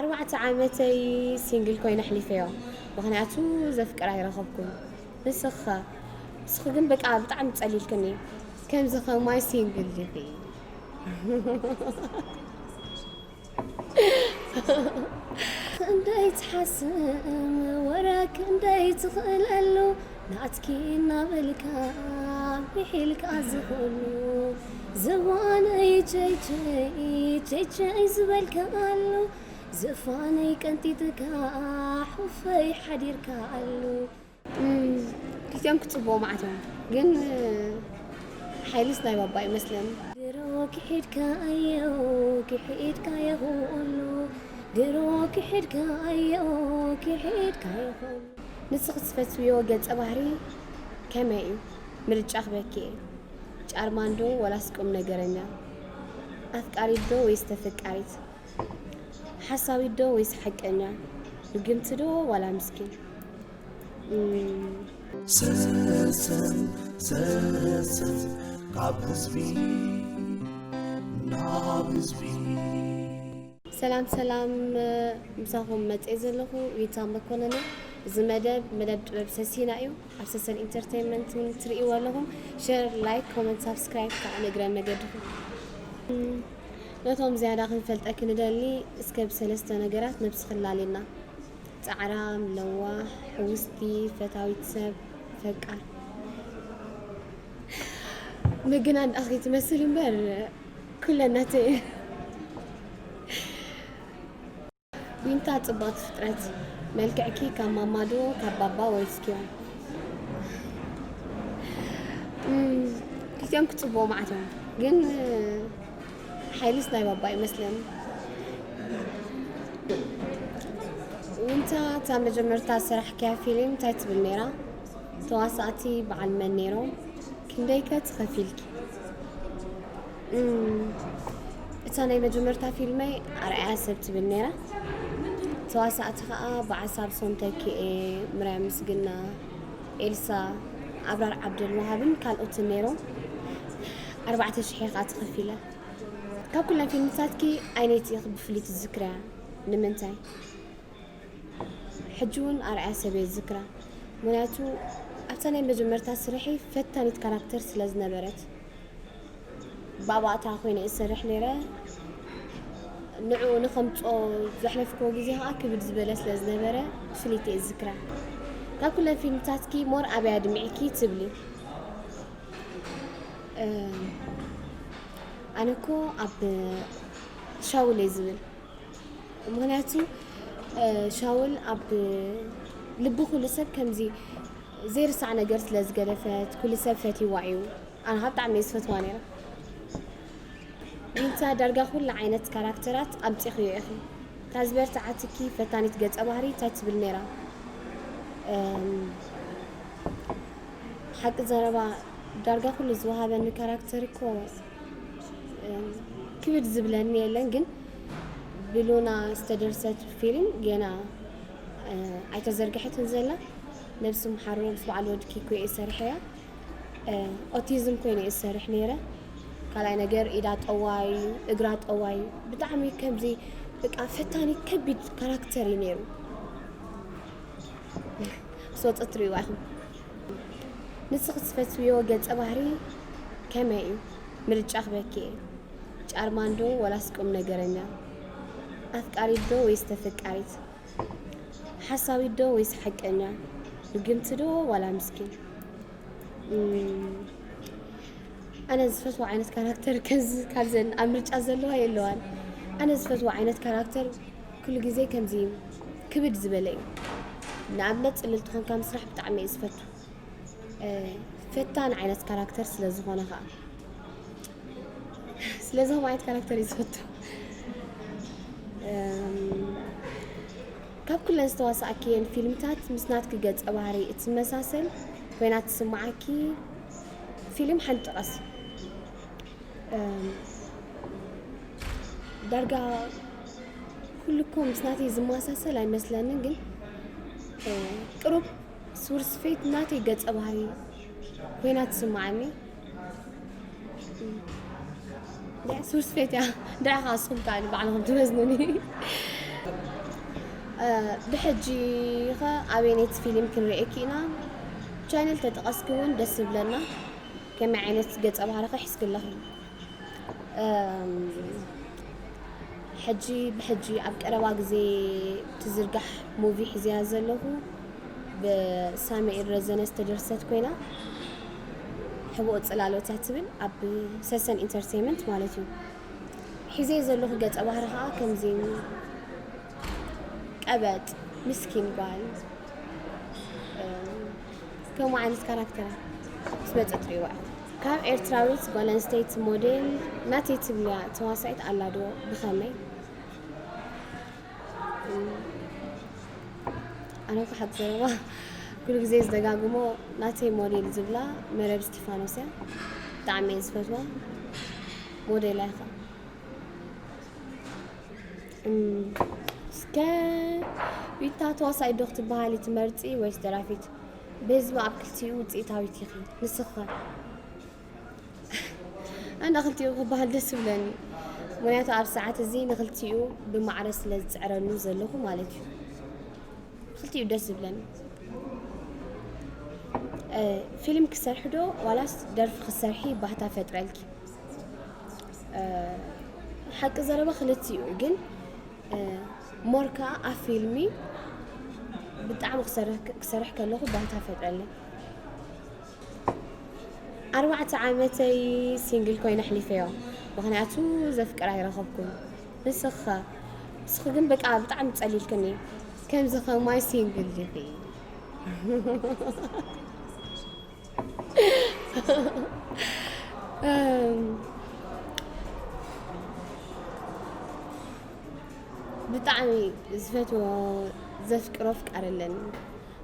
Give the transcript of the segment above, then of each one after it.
ኣርባዕተ ዓመተይ ሲንግል ኮይነ ኣሕሊፈዮ፣ ምኽንያቱ ዘፍቅር ኣይረኸብኩን። ንስኻ? ንስኺ ግን በቃ ብጣዕሚ ጸሊልክኒ፣ ከምዚ ከማይ ሲንግል ዲኺ? ክንደይ ትሓስም ወረ ክንደይ ትኽእለሉ፣ ናትኪ እናበልካ ምሒልካ ዝኽእሉ፣ ዝባነይ ቸይቸይ ቸይቸይ ዝበልካሉ፣ ዝፋነይ ቀንጢጥካ ሑፈይ ሓዲርካሉ። እም፣ ክልቲኦም ክጽብቑ መዓት እዮም፣ ግን ሓይልስ ናይ ባባ ይመስለኒ። ድሮ ክሒድካዮ ክሒድካዮ ኩሉ፣ ድሮ ክሒድካዮ ክሒድካዮ ኩሉ። ንስኺ ትፈትውዮ ገጸ ባህሪ ከመይ እዩ? ምርጫ ክበኪ እየ። ጫርማንዶ ወላስ ቁም ነገረኛ? ኣፍቃሪት ዶ ወይስ ተፈቃሪት? ሓሳዊት ዶ ወይስ ሓቀኛ? ልግምቲ ዶ ዋላ ምስኪን? እም፣ ሰሰን ሰሰን ካብ ህዝቢ ናብ ህዝቢ። ሰላም ሰላም፣ ምሳኹም መጽኤ ዘለኹ ዊንታ መኮነን እየ። እዚ መደብ፣ መደብ ጥበብ ሰሲና እዩ። ኣብ ሰሰን ኢንተርቴይንመንት እውን ትርእይዎ ኣለኹም። ሸር፣ ላይክ፣ ኮመንት፣ ሳብስክራይብ ከዓ ንእግረ መገድኹም። ነቶም ዝያዳ ክንፈልጠኪ ንደሊ፣ እስከ ብሰለስተ ነገራት ነብስኺ ኣላልይና። ጻዕራም፣ ለዋህ፣ ሕውስቲ፣ ፈታዊት ሰብ፣ ፈቃር። ምግናን ደኣኺ ትመስል እምበር ኩለን ናተይ እየን። ዊንታ ጽብቕቲ ፍጥረት፣ መልክዕኪ ካብ ማማ ዶ ካብ ባባ ወሪስክዮ? እም፣ ክልቲኦም ክጽብቑ መዓት እዮም፣ ግን ሓይልስ ናይ ባባ ይመስለኒ። ዊንታ፣ እታ መጀመርታ ዝሰራሕክያ ፊልም እንታይ ትብል ነይራ? ተዋሳእቲ በዓል መን ነይሮም? ክንደይከ ትኸፊልኪ? እም፣ እታ ናይ መጀመርታ ፊልመይ ኣርኣያ ሰብ ትብል ነይራ። ተዋሳእቲ ኸኣ በዓል ሳምሶን ተኪኤ፣ ምርያ ምስግና፣ ኤልሳ፣ ኣብራር ዓብደልወሃብን ካልኦትን ነይሮም። ኣርባዕተ ሽሕ እየ ኸኣ ተኸፊለ። ካብ ኩለን ፊልምታትኪ ኣየነይቲ ኢኺ ብፍሉይ ትዝክርያ? ንምንታይ? ሕጂ እውን ኣርኣያ ሰብ እየ ዝዝክራ። ምኽንያቱ ኣብታ ናይ መጀመርታ ስርሐይ ፈታኒት ካራክተር ስለ ዝነበረት፣ ባባእታ ኮይነ እሰርሕ ነይረ። ንዕኡ ንኸምፅኦ ዘሕለፍክዎ ግዜ ከዓ ክብድ ዝበለ ስለ ዝነበረ ፍልይቲ እየ ዝዝክራ። ካብ ኩለን ፊልምታትኪ ሞር ኣበይ ኣድሚዕኪ ትብሊ? እ፣ ኣነ እኮ ኣብ ሻውል እየ ዝብል። ምኽንያቱ፣ እ፣ ሻውል ኣብ ልቢ ኩሉ ሰብ ከምዚ ዘይርሳዕ ነገር ስለ ዝገደፈት፣ ኩሉ ሰብ ፈትይዋ እዩ። ኣነ ኸዓ ብጣዕሚ እየ ዝፈትዋ ነይረ። ዊንታ ዳርጋ ኩሉ ዓይነት ካራክተራት ኣምጺኽዮ ኢኺ። እታ ዝበርትዓትኪ ፈታኒት ገጸ ባህሪ እንታይ ትብል ነይራ? እም፣ ሓቂ ዘረባ ዳርጋ ኩሉ ዝወሃበኒ ካራክተር እኮ፣ እም፣ ክብድ ዝብለኒ የለን፣ ግን ብሉና ዝተደርሰት ፊልም ገና፣ እ፣ ኣይተዘርግሐትን ዘላ። ነብሲ ምሓሮ ምስ በዓል ወዲ ኪኮ እየ ሰሪሐያ። እ፣ ኦቲዝም ኮይነ እየ ዝሰርሕ ነይረ። ካልኣይ ነገር ኢዳ ጠዋይ፣ እግራ ጠዋይ፣ ብጣዕሚ ከምዚ በቃ ፈታኒ ከቢድ ካራክተር እዩ ነይሩ። ምስ ወፀት ትርእይዋ ኢኹም። ንስኺ ትፈትውዮ ገጸ ባህሪ ከመይ እዩ? ምርጫ ክበኪ እየ። ጫርማን ዶ ወላስ ቁም ነገረኛ? ኣፍቃሪት ዶ ወይስ ተፈቃሪት? ሓሳዊት ዶ ወይስ ሓቀኛ? ልግምቲ ዶ ዋላ ምስኪን? እም፣ ኣነ ዝፈትዎ ዓይነት ካራክተር ከዚ ካብዘን ኣብ ምርጫ ዘለዋ የለዋን። ኣነ ዝፈትዎ ዓይነት ካራክተር ኩሉ ግዜ ከምዚ ክብድ ዝበለ እዩ። ንኣብነት ጽልልቲ ኮንካ ምስራሕ ብጣዕሚ እየ ዝፈቱ። እ፣ ፈታን ዓይነት ካራክተር ስለ ዝኾነ ኸኣ። ስለዚ ከምኡ ዓይነት ካራክተር እየ ዝፈቱ። እም፣ ካብ ኩለን ዝተዋሳእክየን ፊልምታት ምስ ናትኪ ገጸ ባህሪ እትመሳሰል ኮይና ትስምዓኪ ፊልም ሓንቲ ጥቀሲ። እም፣ ዳርጋ ኩሉ እኮ ምስ ናተይ ዝመሳሰል ኣይመስለንን፣ ግን፣ እ፣ ቅሩብ ስውር ስፌት ናተይ ገጸ ባህሪ ኮይና ትስምዓኒ። እም፣ ስውር ስፌት እያ። ድዓ ኸዓ ንስኹም ከኣ ንባዕልኹም ትመዝኑኒ። ብሕጂ ኸ ኣበየነይቲ ፊልም ክንርእየኪ ኢና? ቻነል ተጠቐስኪ እውን ደስ ይብለና። ከመይ ዓይነት ገጸ ባህሪ ኸ ሒዝኪ ኣለኺ? እም፣ ሕጂ ብሕጂ ኣብ ቀረባ ግዜ ትዝርጋሕ ሙቪ ሒዘያ ዘለኹ ብሳሙኤል ረዘነ ዝተደርሰት ኮይና፣ ሕቡእ ጽላሎት እያ ትብል፣ ኣብ ሰሰን ኢንተርቴይመንት ማለት እዩ። ሒዘዮ ዘለኹ ገጸ ባህሪ ኸኣ ከምዚ ቀበጥ፣ ምስኪን ጓል፣ እ፣ ከምኡ ዓይነት ካራክተር ምስ መጸት ትርእይዋ ኢኹም። ካብ ኤርትራዊት ጓል ኣንስተይቲ ሞዴል ናተይ ትብልያ ተዋሳኢት ኣላ ዶ? ብኸመይ? እ፣ ኣነ እኮ ሓቂ ዘረባ ኩሉ ግዜ ዝደጋግሞ ናተይ ሞዴል ዝብላ መረብ እስቲፋኖስ እያ። ብጣዕሚ እየ ዝፈትዋ። ሞዴል እያ ኸኣ። እም፣ እስከ ዊታ ተዋሳኢት ዶ ክትበሃሊ ትመርጺ ወይስ ደራፊት? ብህዝቢ ኣብ ክልቲኡ ውጽኢታዊት ኢኺ። ንስኺ ኸ? ኣነ ክልቲኡ ክበሃል ደስ ይብለኒ። ምኽንያቱ ኣብ ሰዓት እዚ ንክልቲኡ ብማዕረ ስለ ዝጽዕረሉ ዘለኹ ማለት እዩ። ክልቲኡ ደስ ዝብለኒ። እ፣ ፊልም ክሰርሒ ዶ ዋላስ ደርፊ ክትሰርሒ ባህታ ፈጥረልኪ? እ፣ ሓቂ ዘረባ ክልቲኡ፣ ግን፣ እ፣ ሞር ከኣ ኣብ ፊልሚ ብጣዕሚ ክሰርሕ፣ ክሰርሕ ከለኹ ባህታ ፈጥረለይ። ኣርባዕተ ዓመተይ ሲንግል ኮይነ ኣሕሊፈዮ፣ ምኽንያቱ ዘፍቅር ኣይረኸብኩን። ንስኺ ኸ? ንስኺ ግን በቃ ብጣዕሚ ጸሊልክኒ። ከምዚ ከማይ ሲንግል ዲኺ? እም፣ ብጣዕሚ ዝፈትዎ ዘፍቅሮ ኣፍቃሪ ኣለኒ።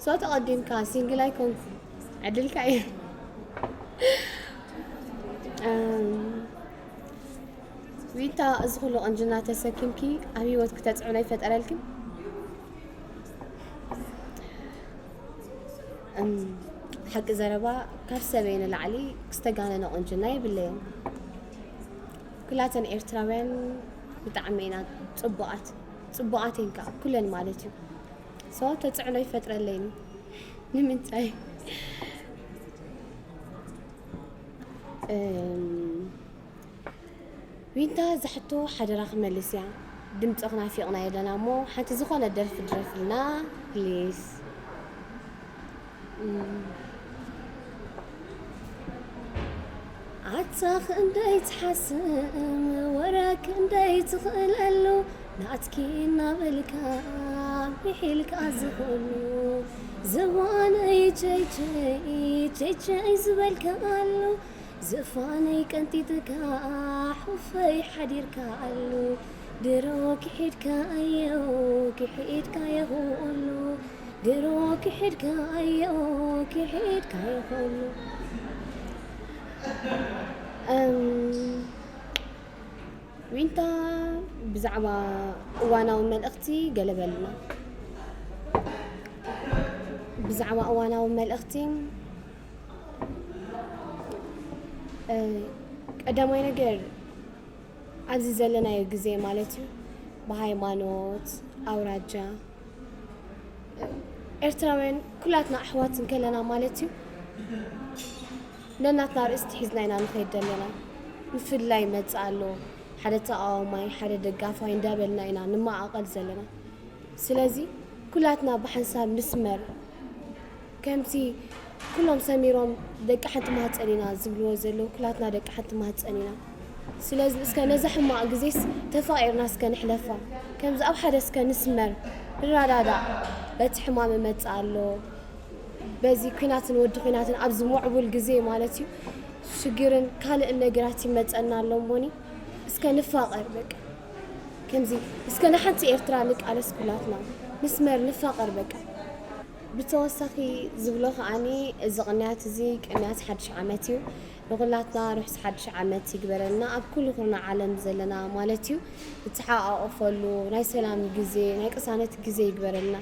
So ተቐዲምካ ሲንግል ኣይኮንኩ፣ ዕድልካ እዩ። እም፣ ዊንታ፣ እዚ ኩሉ ቁንጅና ተሰኪምኪ ኣብ ህይወትኪ ተጽዕኖ ይፈጠረልኪ? እም፣ ሓቂ ዘረባ፣ ካብ ሰበይ ንላዕሊ ዝተጋነነ ቁንጅና የብለይን። ኩላተን ኤርትራውያን ብጣዕሚ ኢና ጽቡቓት፣ ጽቡቓት እየን ከኣ ኩለን ማለት እዩ። So ተጽዕኖ ይፈጥረለይን። ንምንታይ? እም፣ ዊንታ፣ እዛ ሕቶ ሓደራ ክመልስ እያ። ድምፅኽ ናፊቕና ኣለና እሞ ሓንቲ ዝኾነ ደርፊ ድረፍልና ፕሊስ። እም። ኣታ ክንደይ ትሓስም፣ ወረ ክንደይ ትኽእለሉ፣ ናትኪ እናበልካ ምሒልካ ዝኽእሉ፣ ዝባነይ ቸይቸይ ቸይቸይ ዝበልካሉ፣ ዝፋነይ ቀንጢጥካ ሑፈይ ሓዲርካሉ፣ ድሮ ክሒድካዮ ክሒድካዮ ኩሉ፣ ድሮ ክሒድካዮ ክሒድካዮ ኩሉ። እም፣ ዊንታ፣ ብዛዕባ እዋናዊ መልእኽቲ ገለ በልና። ብዛዕባ እዋናዊ መልእኽቲ፣ እ፣ ቀዳማይ ነገር፣ ኣብዚ ዘለናዮ ግዜ ማለት እዩ፣ ብሃይማኖት፣ ኣውራጃ፣ ኤርትራውያን ኩላትና ኣሕዋት እንከለና ማለት እዩ፣ ነናትና ርእስቲ ሒዝና ኢና ንኸይድ ዘለና። ምፍልላይ ይመጽእ ኣሎ። ሓደ ተቃዋማይ፣ ሓደ ደጋፋይ እንዳበልና ኢና ንመቓቐል ዘለና። ስለዚ ኩላትና ብሓንሳብ ንስመር። ከምቲ ኩሎም ሰሚሮም ደቂ ሓንቲ ማህጸን ኢና ዝብልዎ ዘለዉ፣ ኩላትና ደቂ ሓንቲ ማህጸን ኢና። ስለዚ እስከ ነዛ ሕማቕ ግዜስ ተፋቒርና እስከ ንሕለፋ። ከምዚ ኣብ ሓደ እስከ ንስመር፣ ንረዳዳእ። በቲ ሕማም እመጽእ ኣሎ፣ በዚ ኲናትን ወዲ ኲናትን ኣብዚ ምዕቡል ግዜ ማለት እዩ፣ ሽግርን ካልእን ነገራት ይመጸና ኣሎ እሞኒ፣ እስከ ንፋቐር በቃ። ከምዚ እስከ ንሓንቲ ኤርትራ ንቃለስ ኩላትና፣ ንስመር፣ ንፋቐር በቃ። ብተወሳኺ ዝብሎ ከኣኒ፣ እዚ ቅንያት እዚ ቅንያት ሓድሽ ዓመት እዩ። ንኹላትና ርሑስ ሓድሽ ዓመት ይግበረልና። ኣብ ኩሉ ኩርናዕ ዓለም ዘለና ማለት እዩ፣ እተሓቋቆፈሉ ናይ ሰላም ግዜ፣ ናይ ቅሳነት ግዜ ይግበረልና።